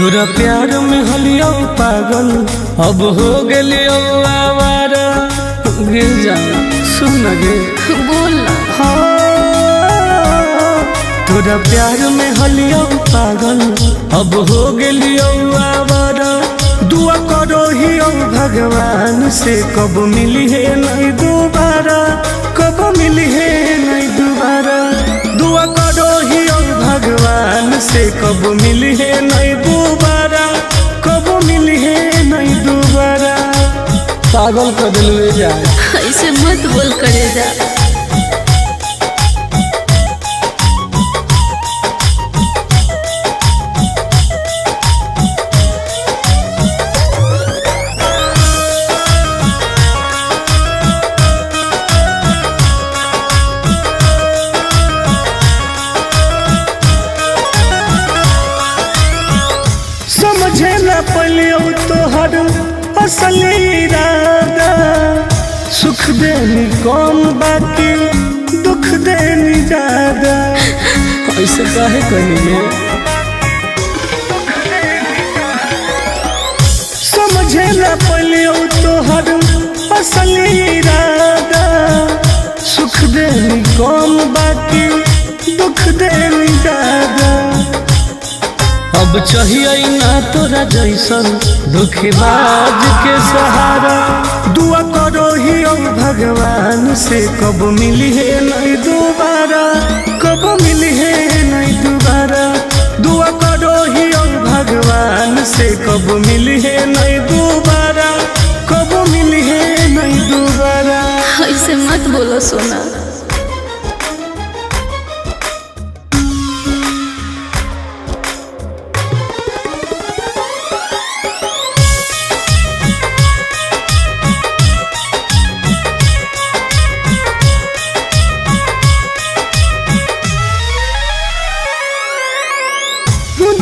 तोरा प्यार में हलियो पागल अब हो गेलियो आवारा। गे जा सुन गे बोल ना। हाँ, तोरा प्यार में हलियो पागल अब हो गेलियो आवारा। दुआ करो ही भगवान से कब मिली है नहीं दोबारा, कब मिली है नहीं दोबारा। दुआ करो ही भगवान से कब मिली है नहीं दोबारा, कब मिली है नहीं दोबारा। पागल कर दिलवे जाए। ऐसे मत बोल करे जा। समझे न पलियो तोहर असली इरादा, सुख देनी कम बाकी दुख देनी ज्यादा। ऐसे काहे कहनी में समझे न पलियो तोहर असली इरादा, सुख देनी कम बाकी दुख देनी ज्यादा। अब चाहिए ना तोरा जैसन दुखबाज के सहारा। दुआ करो ही भगवान से कब मिली है नहीं दोबारा, कब मिली है नहीं दोबारा। दुआ करो ही भगवान से कब मिली है नहीं दोबारा, कब मिली है नहीं दोबारा। ऐसे मत बोलो सोना।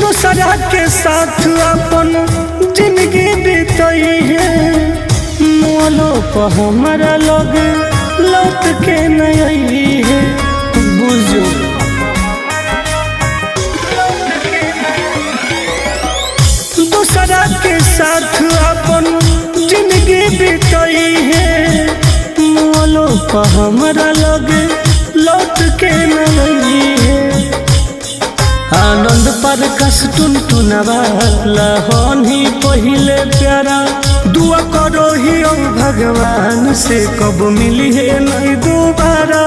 दूसरा के साथ अपन जिंदगी बीतई है, मोलो पर हमारा लग लौट के नहीं है। बुझो दूसरा के साथ अपन जिंदगी बीतई है, मोलो पर हमारा लग लौट के नहीं है। आनंद पर कस टुन टुनवा लहन ही पहिले प्यारा। दुआ करो ही भगवान से कब मिली है नहीं दोबारा,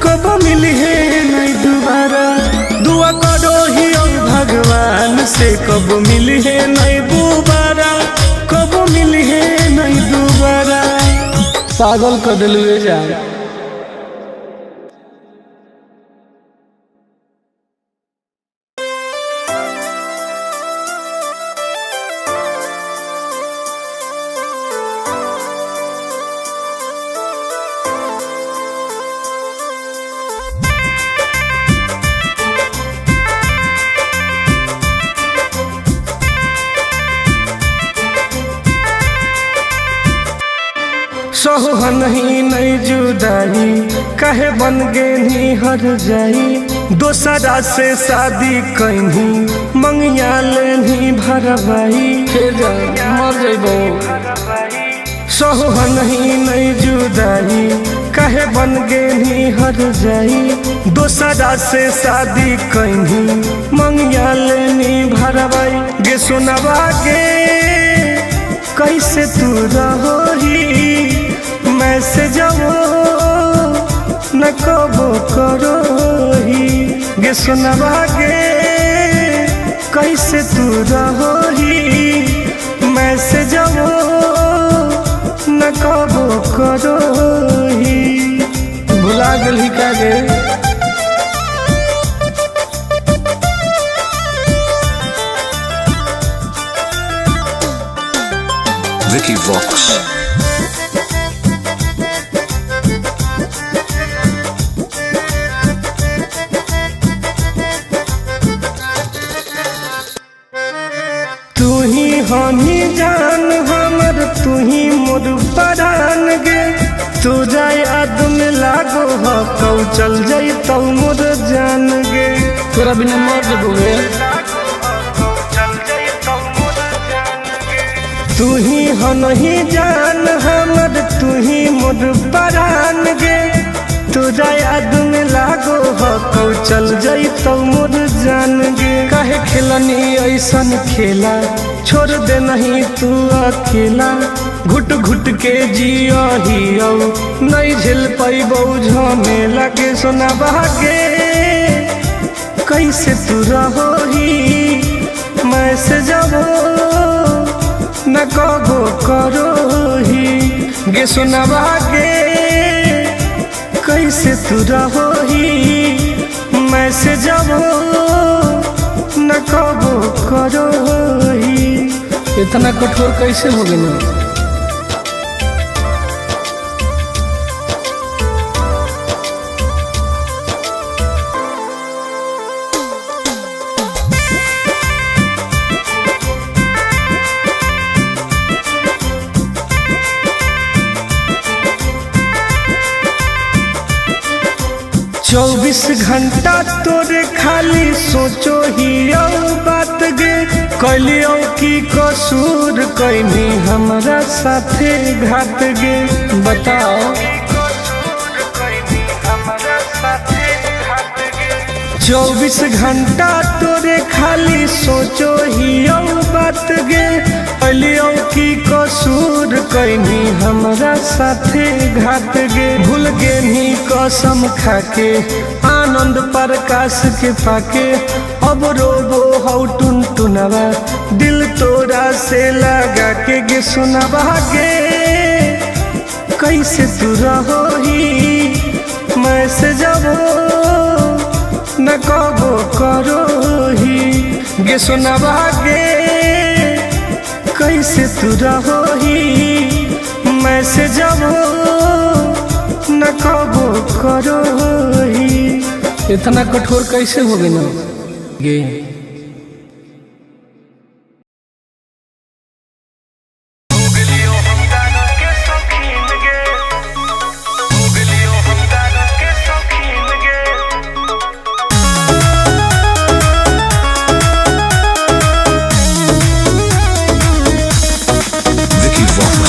कब मिली है नहीं दोबारा। दुआ करो ही भगवान से कब मिली है नहीं दोबारा, कब मिली है नहीं दोबारा। पागल कर दिलवे जाए। सोहन ही नहीं जुदाई कहे बन गेनी हर जाई, दोसरा से शादी कहीं मंगिया लेनी भरवाई। मर जइबो। सोहन ही नहीं जुदाई कहे बन गेनी हर जाई, दोसरा से शादी कहीं मंगिया लेनी भरवाई। गे सुनवा गे कैसे तू रहोही, मैसेज न कबो करोही। गे सुनवा गे कैसे तू रहोही, मैसेज न कबो करोही। भुला गेलही का गे। Vicky Vox. तू ही हनी जान हमर, तू ही मोर परान गे। तुझा याद में लागो हो कौ चल जाई तो मोर जान गे। तोरा बिना मर जबो गे। तू ही हो नहीं जान हमर, तू ही मोर परान गे। तोरा याद में लागो हो चल जाई तो मोर जान गे। काहे खेलनी ऐसन खेला, छोड़ दे नहीं तू अकेला। घुट घुट के जियो ही नहीं झेल पैबौ झमेला के। सोना बहागे कैसे तू रहोही, मैं से जबो न कबो करोही गे। सोना बहागे कैसे तू रहोही, मैं से जबो न कबो करोही। इतना कठोर कैसे हो गए? चौबीस घंटा तोरे खाली सोचो ही औ बात गे। कैलियो की कसूर कैनी हमरा साथे घात गे। बताओ। 24 घंटा तोरे खाली सोचो ही औ बात गे। कैलियो की कसूर कैनी हमरा साथे घात गे। भूल गे नी कसम खाके, आनंद प्रकाश के पाके। अब रोबो हौ टुन टुनवा, दिल तोरा से लगा के गे। सुनवा गे कैसे तू रहोही, मैं से जबो न कबो करोही गे। सुनवा गे कैसे तू रहोही, मैं से जबो न कबो करोही। इतना कठोर कैसे हो गए गे? Vicky Vox.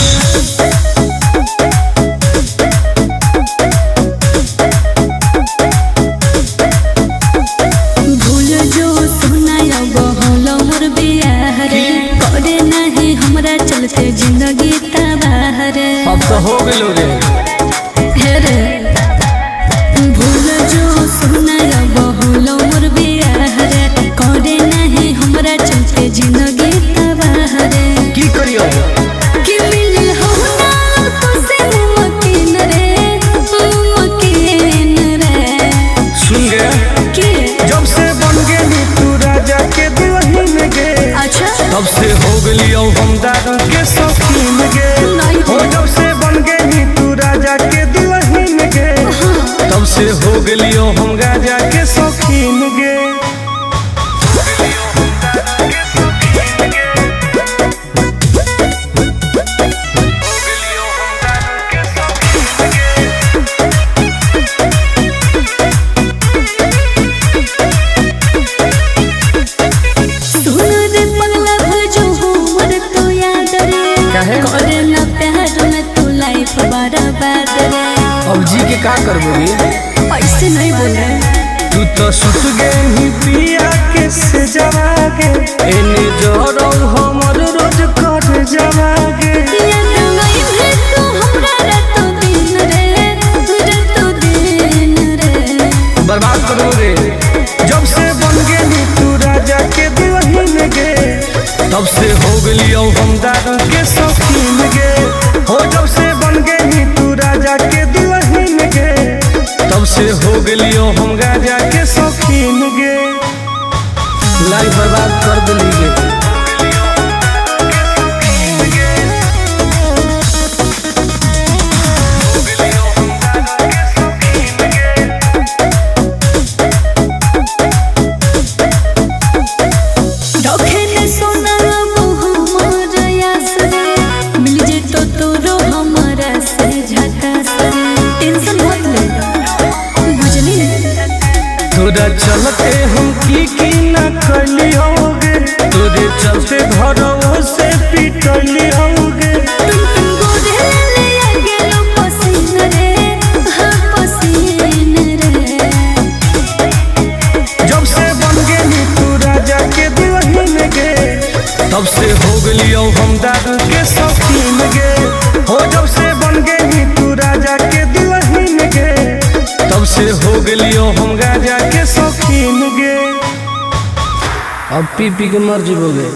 भूल जो सोना अब होलो मोर बियाह रे, करे नहीं हमरा चलते जिंदगी तबाह रे। अब तो हो गए रे। हे रे भूल जो सोना अब होलो मोर बियाह रे, करे नहीं हमरा चलते जिंदगी तबाह रे। की करियो? कि मिलल हो ना तो से मुमकिन रे, मुमकिन रे। सुन गे, की जब से बन गेली तू राजा के दुल्हन गे, अच्छा तब से हो गेलियो हम दारू के शौकीन गे। नहीं हो जब से बन गेली तू राजा के दुल्हन गे, तब से हो गेलियो हम राजा के शौकीन गे। सुन रे पगला भूल जो हमर तो याद रे, काहे? करे ना प्यार में तू लाइफ बर्बाद रे। अब जी के का करबोगी? ऐसे नहीं बोले। तू तो सुत गेली पिया के से जवागे, एने जरौ हमर रोज कर जवागे। याद आई है तू हमरा रातों दिन रे, रातों दिन रे। बर्बाद करो रे। जब से बन गेली तू राजा के दुल्हन गे, तब से हो गेलियो हम दारू के शौकीन गे। हो जब से बन गेली तू राजा के दुल्हन गे, तब से हो गेलियो हम राजा के शौकीन गे। लाइफ बर्बाद कर दिली गे। रखे ने सोना अब हमर आस रे, मिल जेतो तोरो हमरा से झकास रे। टेंशन मत ले बुझली। तोरा चलते हम की ना कलियोगे, तोरे चलते घरों से पिटलियोगे। पी पी के मर जीवोगे।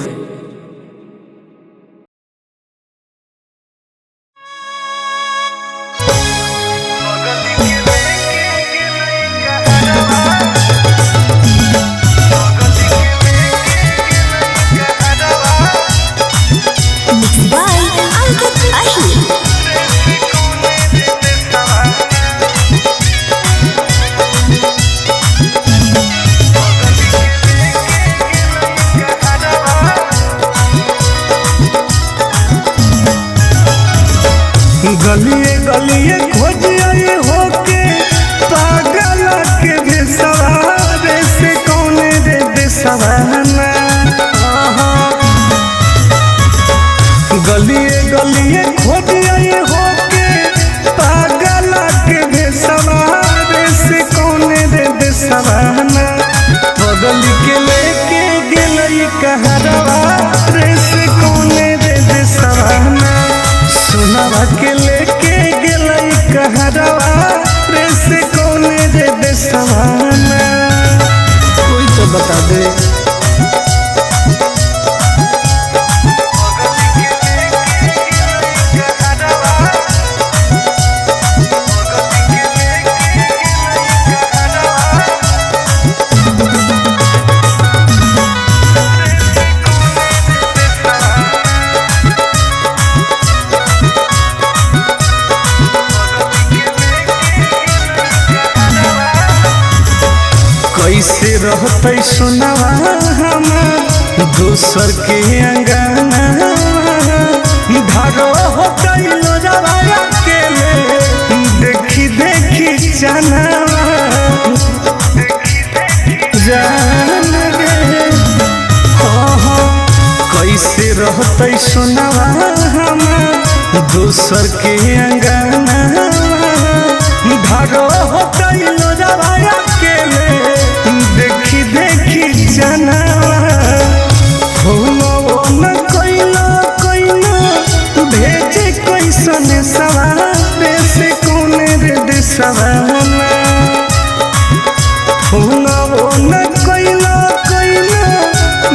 बाय अंकित अहिर। गलिए गलिए खोजिए होके पागल के भेसवारे से कौन रे देसवाना। गलिए गलिए खोजिए होके पागल के भेसवारे से कौन रे देसवाना। बगल के लेके गेलई कहरवा रे से कौन रे देसवाना। सुनवा के लेके गेलई कहरवा रे से कौन रे देसवाना। कोई तो बता दे। कैसे रहते सुनवा हमार दोसर के अंगना धारो होते लोजवा अकेले देखी देखी जाना जान गे। हाँ हाँ कैसे रहते सुनवा हमार दोसर के अंगना धारो होते लोजवा अकेले देखी देखी जाना। फोनो न कइलो कइलो भेजे कैसन सवार से कौन रे देसवाना। फोनो न कइलो कइलो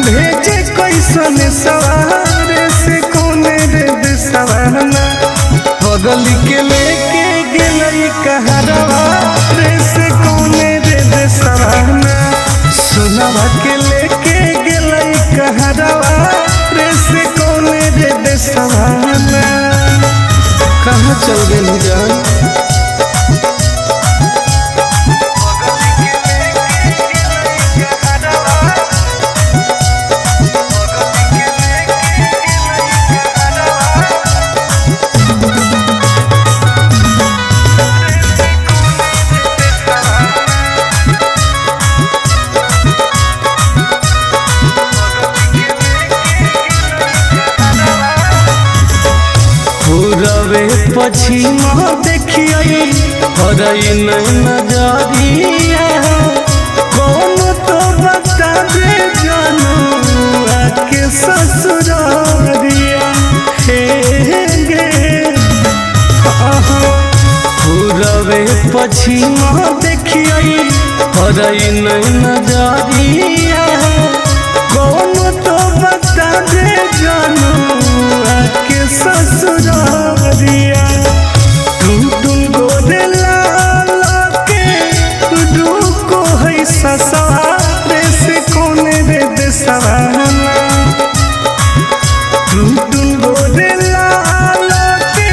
भेजे कैसन सवार से कौन रे देसवाना। बगल के लेके गेलई कहरवा रे से कौन रे देसवाना। सुनवा के लेके गेलई कहरवा रे से कौन रे देसवाना। कहाँ चल गए जान? पूरबे पछिमा देखियै हरई नजरिया कौन तो बता दे जानू आके ससुरारिया हे गे। पूरबे पछिमा देखियै हरई नजरिया कौन तो बता दे जानू आके ससुरारिया। टुन टुन गोरे लाल के रुको है ससुरारे से कौन रे देसवाना। टुन टुन गोरे लाल के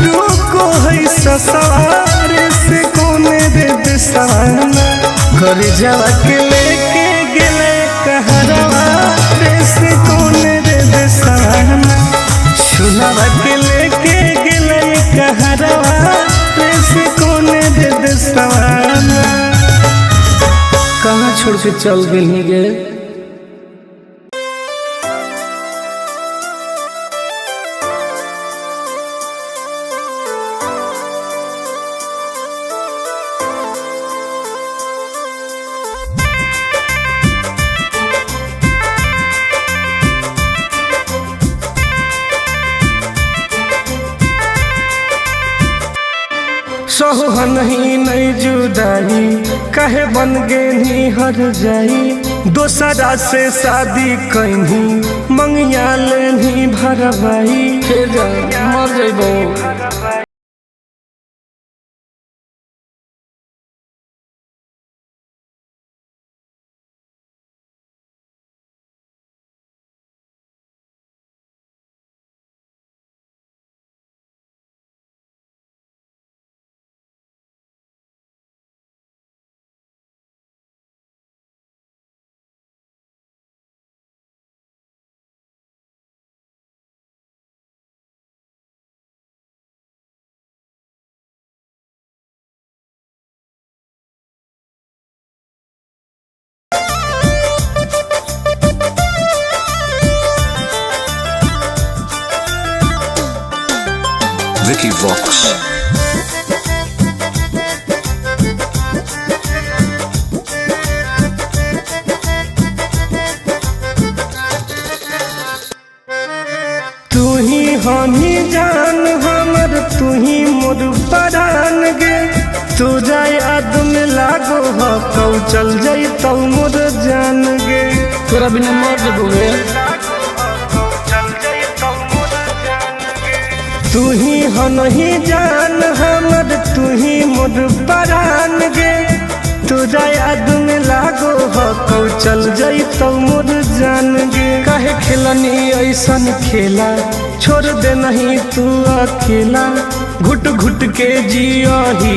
रुको है ससुरारे से कौन रे देसवाना। घर जावा के लेके गेले कहरवा रे से कौन रे देसवाना। सुनवा के लेके गेले कहरवा रे से कौन रे देसवाना। कहाँ छोड़ के चल गई गे? सोहन ही नहीं जुदाई कहे बन गेनी हर जाई। दोसरा से शादी कैनी मंगिया लेनी भरवाई। हे जान मर जइबो। Vicky Vox. तू ही हनी जान हमर, तू ही मोर परान गे। तुझा याद में लागो हो कौ चल जाई तौ मोर जान गे। तोरा बिना मर जइबो गे। तू ही हनी जान हमर, तू ही मोर परान गे। तुझा याद में लागो हो कौ चल जाई तौ मोर जान गे। काहे खेलनी ऐसन खेला, छोड़ दे नहीं तू अकेला। घुट घुट के जियो ही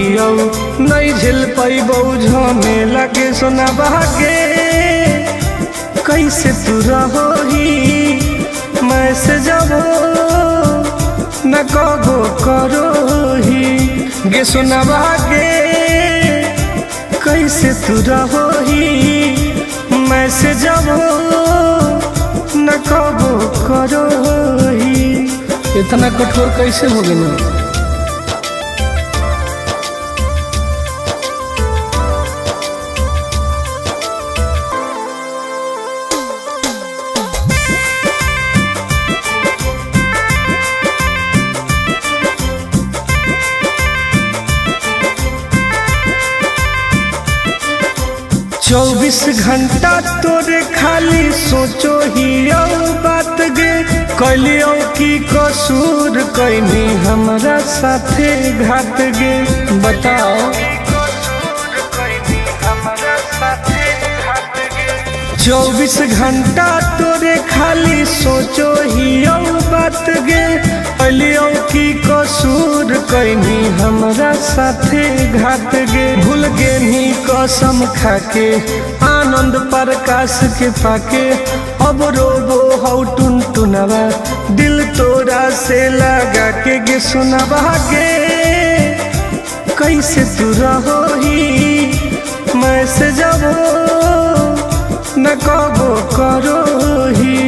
नहीं झेल पैबौ झमेला के सोना बहागे। कैसे तू रहोही मैं से जबो न कबो करोही गे सोना बहागे। कैसे तू रहोही मैं से जबो न कबो करोही। इतना कठोर कैसे हो गइल? चौबीस घंटा तोरे खाली सोचो ही औ बात गे। कैलियो की कसूर कैनी हमरा साथे घात गे। बताओ। 24 घंटा तोरे खाली सोचो ही औ बात गे। कैलियो की कसूर कैनी हमरा साथे घात गे। भूल गेनी कसम खाके आनंद प्रकाश के पाके। अब रोबो हौ टुन टुनवा दिल तोरा से लगा के गे सुनवा गे। कैसे तू रहोही मैं से जबो न कबो करोही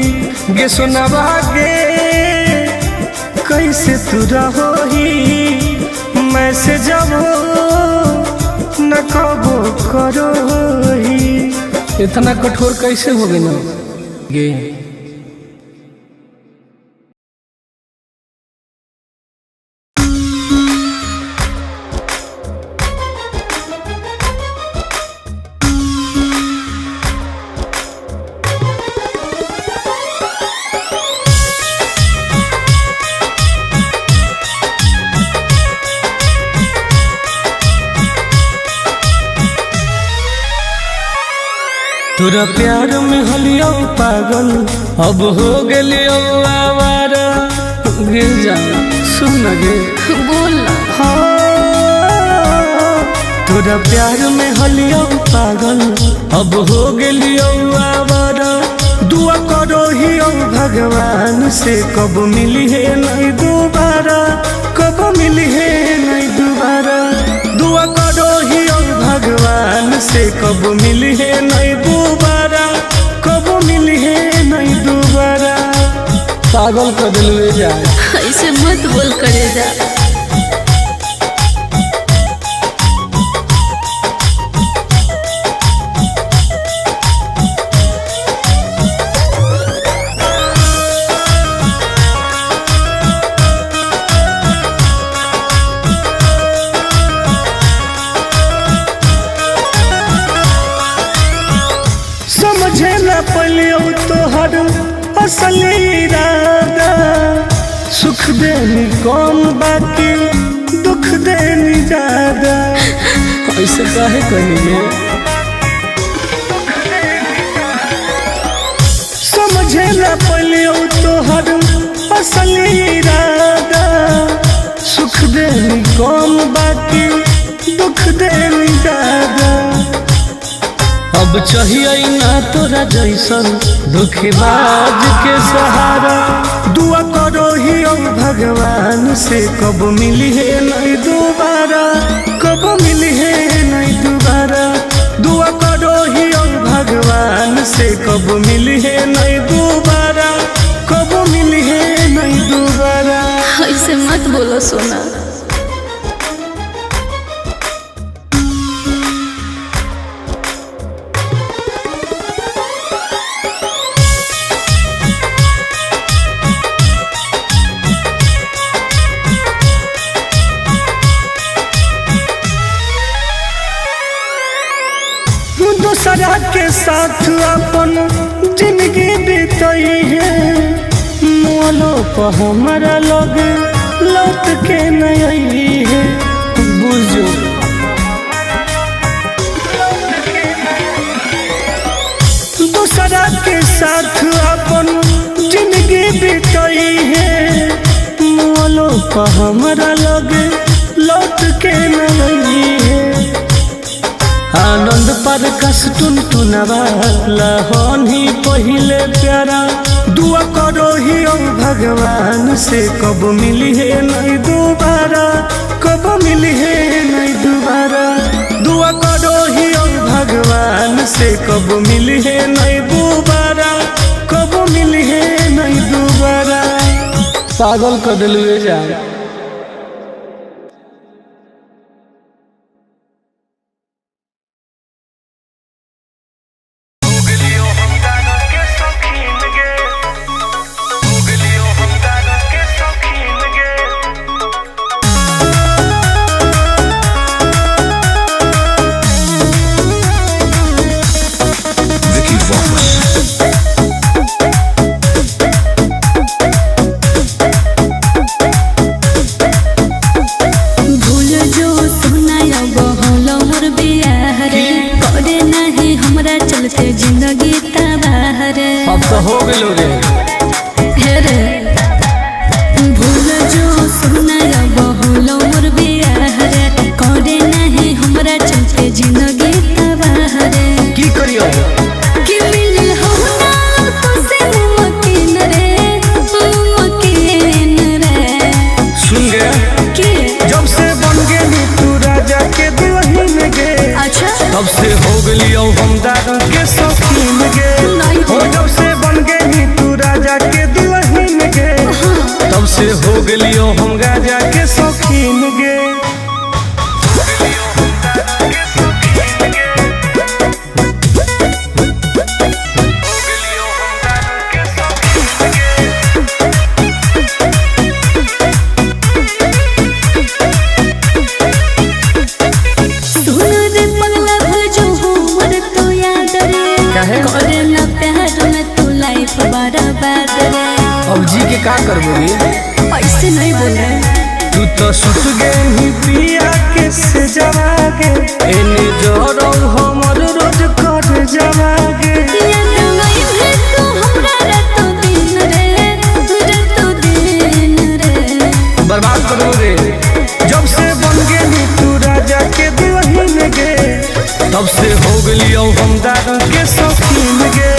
गे सुनवा गे। कैसे तू रहोही मैं से जबो न कबो करोही। इतना कठोर कैसे हो गइल गे? तोरा प्यार में हलियो पागल अब हो गेलियो आवारा। गे जान सुन न गे। बोल ना। हाँ, तोरा प्यार में हलियो पागल अब हो गेलियो आवारा। दुआ करो ही भगवान से कब मिली है नहीं दोबारा, कब मिली है नहीं दोबारा। दुआ करो ही भगवान से कब मिली है नहीं दोबारा, कब मिली है नहीं दोबारा। पागल कर दिलवे जान। ऐसे मत बोल करे जा। समझ पलियो तोहर असली इरादा। सुख देनी कम बाकी दुख देनी ज्यादा। ऐसे काहे कहनी? समझे न पलियो तोहर असली इरादा। सुख देनी कम बाकी दुख देनी ज्यादा। अब चाहिए ना तोरा जैसन दुखबाज के सहारा। दुआ करो ही ओ भगवान से कब मिली है नहीं दोबारा, कब मिली है नहीं दोबारा। दुआ करो ही ओ भगवान से कब मिली है नहीं दोबारा, कब मिली है नहीं दोबारा। ऐसे मत बोलो सोना। दूसरा के साथ अपन जिंदगी बीतई है, मोलो पर हमारा लग लौट के नहीं है। बुझो दूसरा के साथ अपन जिंदगी बीतई है, मोलो पर हमारा लग लौट के नहीं है। आनंद पर कस टुन टुनवा लहन ही पहिले प्यारा। दुआ करो ही ओ भगवान से कब मिली है नहीं दोबारा, कब मिली है नहीं दोबारा। दुआ करो ही ओ भगवान से कब मिली है नहीं दोबारा, कब मिली है नहीं दोबारा। पागल कर दिलुए जा। Vicky Vox. भूल जो सोना अब होलो मोर बियाह रे, करे नहीं हमरा चलते जिंदगी तबाह रे। अब तो हो गेलो रे। हे रे भूल जो सोना अब होलो मोर बियाह रे, करे नहीं हमरा चलते जिंदगी तबाह रे। की करियो? कि मिलल हो ना तो से मुमकिन रे, मुमकिन रे। सुन गे के जब से बन गेली तू राजा के दुल्हन गे, अच्छा तब से हो गेलियो हम दारू के शौकीन गे। नहीं। हो जब से बन गेली तू राजा के दुल्हन गे, तब से हो गेलियो हम राजा के शौकीन गे। सुन रे पगला भजो हमर तो याद रे, काहे? करे ना प्यार में तू लाइफ बर्बाद रे। अब जी के का करबो रे? ऐसे नहीं बोले। तू तो सुत गे ही पिया के से जवागे, एने जोरो हमर रोज कर जवागे। याद नहीं भे तू हमरा रातो दिन रे, रातो दिन रे। बर्बाद करबो रे। जब से बन गेली तू राजा के दुल्हन गे, तब से हो गेलियो हम दारू के शौकीन गे।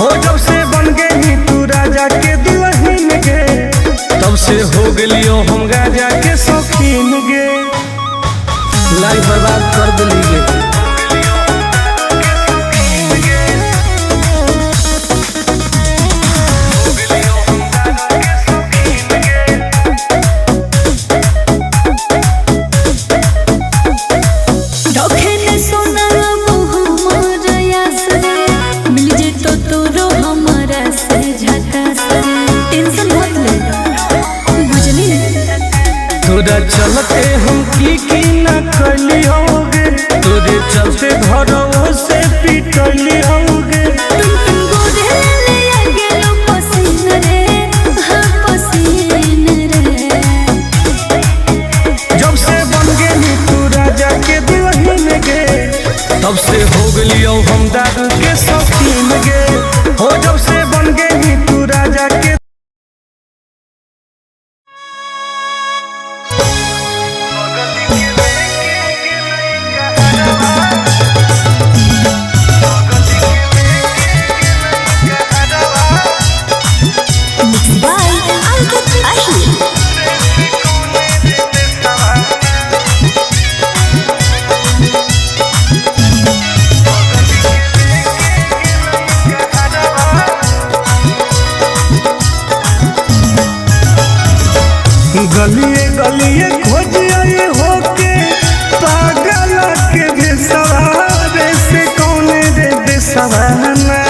हो जब से बन गेली तू राजा के दुल्हन गे, तब से हो गेलियो हम राजा के शौकीन गे। लाइफ बर्बाद कर दिली गे। रखे ने सोना अब हमर आस रे, मिल जेतो तोरो हमरा से झकास रे। टेंशन मत ले बुझली। तोरा चलते हम की ना कलियोगे, तोरे तब से हो गलियो हम दारू के शौकीन गे, हो जब से बन गई तू राजा के। Mix by Ankit Ahir. गलिए गलिए खोजिए होके पागल के भेसवारे से कौन रे देसवाना।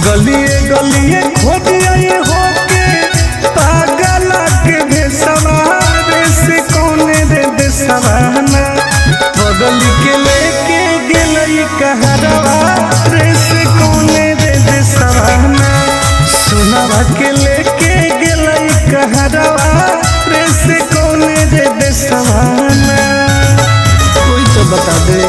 गलिए गलिए खोजिए होके पागल के भेसवारे से कौन रे देसवाना। बगल के लेके गेलई कहरवा रे से कौन रे देसवाना। सुनवा के लेके गेलई कहरवा रे से कौन रे देसवाना। कोई तो बता दे।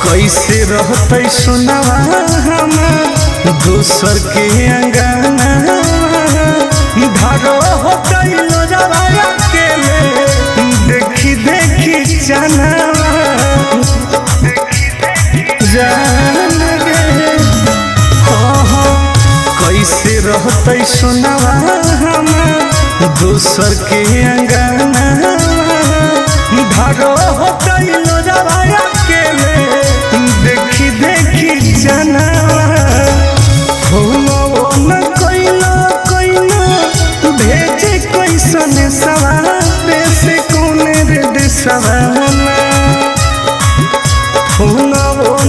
कैसे रहते सुनवा हमार दोसर के अंगना, धारो होते लोजवा अकेले देखी देखी जाना जान गे। हाँ हाँ, कैसे रहते सुनवा हमार दोसर के अंगना, धारो होते लोजवा अकेले देखी देखी जाना। न कैलो कैलो भेजे कैसन सवारे से कौन रे देसवाना।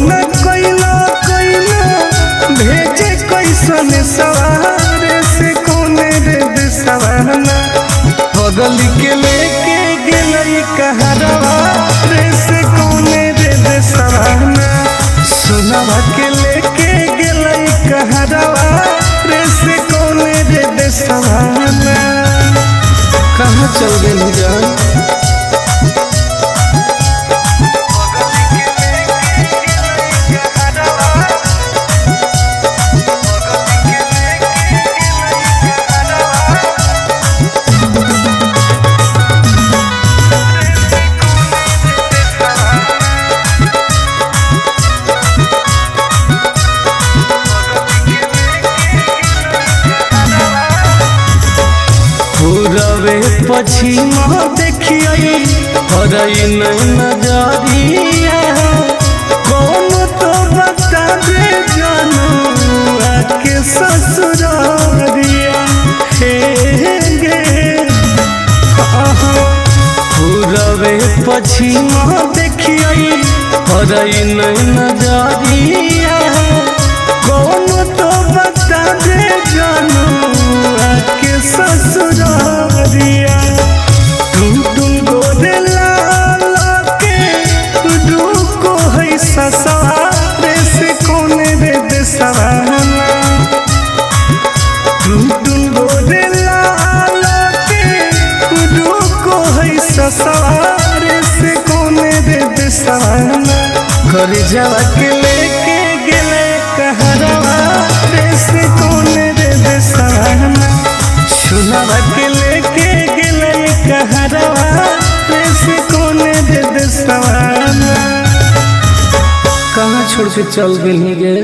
न कैलो कैलो भेजे कैसन सवारे से कौन रे देसवाना। बगल के लेके गेलई कहरवा रे से कौन रे देसवाना। सुनवा के लेके गेलई कहरवा रे से कौन रे देसवाना। कहाँ चल गेली जान। पूरबे पश्चिम देखिए हरई नजरिया, कौन तो बता दे जानू के ससुरारिया। हे गे पूरबे पश्चिम देखिए हरई नजरिया, कौन तो बता दे जानू के ससुरारिया। टुन टुन गोरे लाल के रुको है ससुरारे से कौन रे देसवाना। टुन टुन गोरे लाल के रुको है ससुरारे से कौन रे देसवाना। घर जावा के लेके गेले कहरवा रे से कौन रे देसवाना। सुनवा के लेके गेले कहरवा रे से कौन रे देसवाना। कहाँ छोड़ के चल गेली गे।